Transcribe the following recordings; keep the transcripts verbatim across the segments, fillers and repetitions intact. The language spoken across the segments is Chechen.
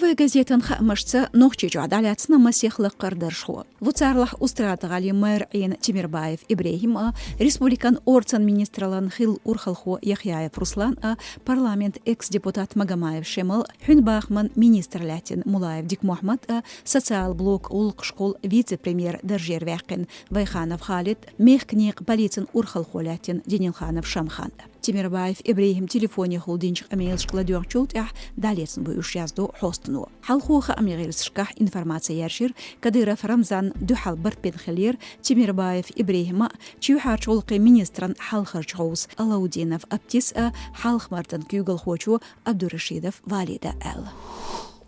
Вай газетан хаамашца, Нохчийчохь дӀалаьцна масех лакхара даржхо. Ву царлахь Устрада-ГӀалин мэр Ӏийна Тимирбаев ИбрахӀим а, республикан орцан министраллан хилла урхалхо Яхъяев Руслан а, парламентан экс-депутат Магомаев Шемал, хьуьнбахаман министр лаьттина Муллаев Дикмухьаммад а, социал блокан гӀуллакхан школан вице-премьеран даржера ваьккхина Вайханов Халид, мехкан некъан полицин урхалхо лаьттина Денилханов Шамхан а. Тимирбаев ИбрахӀима телефонехула динчу къамелашка ладоьгӀначул тӀаьхьа дӀалецна бу уьш, яздо хьостано. Хьалхо хаамийн гӀирсашкахь информаци яьржира, Кадыров Рамзанна дуьхьал барт бина хиллера Тимирбаев ИбрахӀима а, чоьхьарчу гӀуллакхийн министран хьалхарчу гӀовса Алаудинов Аптис а, Хьалха-Мартан куьйгалхочо Абдурашидов Валида аьлла.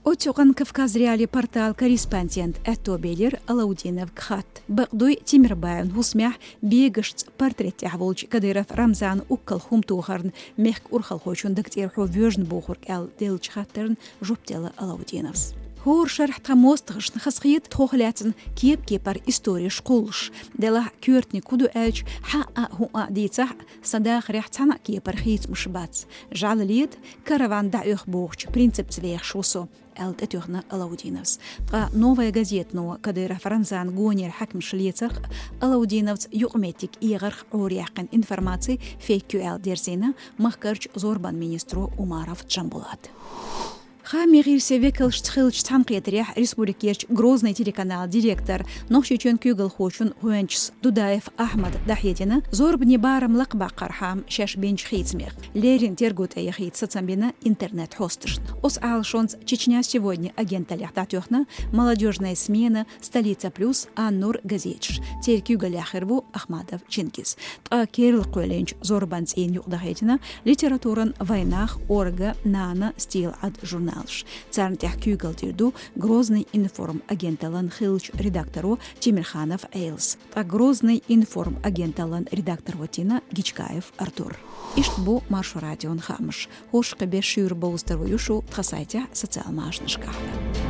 Оццу юкъанна Кавказ.Реалии порталан корреспондента аьтто белира Алаудиновга хатта. Бакъ дуй, Тимирбаевн хӀусамехь бегашца портрет тӀехь волчу Кадыров Рамзанан уггар хӀума тохарна мехкан урхалхочун дагацӀерахьо воьжна бохург аьлла деллачу хаттарна жоп делла Алаудиновс. ХӀора шарахь тхан мостагӀашна хазахета тхох лаьцна кеп-кепара истореш кхуллуш. Делахь, коьртаниг хӀун ду аьлча, хьан а, хӀун а дийцахь а, сан дахарехь цхьана а кепара хийцамаш бац. ЖӀаьла леда, караван дӀаоьху бохучу принципца вехаш ву со, аьлла тӀетоьхна Алаудиновс. Ткъа «Новая газетано» Кадыров Рамзанан гонера хьаькамаш лецарх а, Алаудиновца юкъаметтиг эгӀарх а Ӏораяьккхина информаци фейк ю аьлла дерзийна махкарчу зорбанан министро Умаров Джамбулата. Хаамийн гӀирсийн векалшца хиллачу цхьаьнакхетарехь республикерчу Грозный телеканалан директор, Нохчийчоьнан куьйгалхочун гӀоьнчас Дудаев Ахьмада дӀахьедина зорбанийн барам лакхабаккхархьама шаьш бинчу хийцамех. Леррина терго тӀе яхийта сацам бина интернет-хьосташна. Оцу Ӏалашонца «Чечня сегодня» агенталлехь дӀатоьхна «Молодёжная смена», «Столица Плюс», «Ан-Нур» газеташ. Церан куьйгаллехь хир ву Ахмадов Чингиз. Ткъа керла кхоьллинчу зорбанан цӀийнан юкъа дахийтина литературан «Вайнах», «Орга», «Нана», «Стил Ӏад» журналаш. Царна тӀехь куьйгалла дийр ду «Грозный информ» агенталлан хиллачу редакторо Тимирханов Ӏелас. Ткъа «Грозный информ» агенталлан редактор ву тина Гичкаев Артур. Иштта бу Маршо радион хаамаш. ХӀорш кхин беш шуьйра бовза тарло ю шу тхан сайтехь, социал машанашкахь.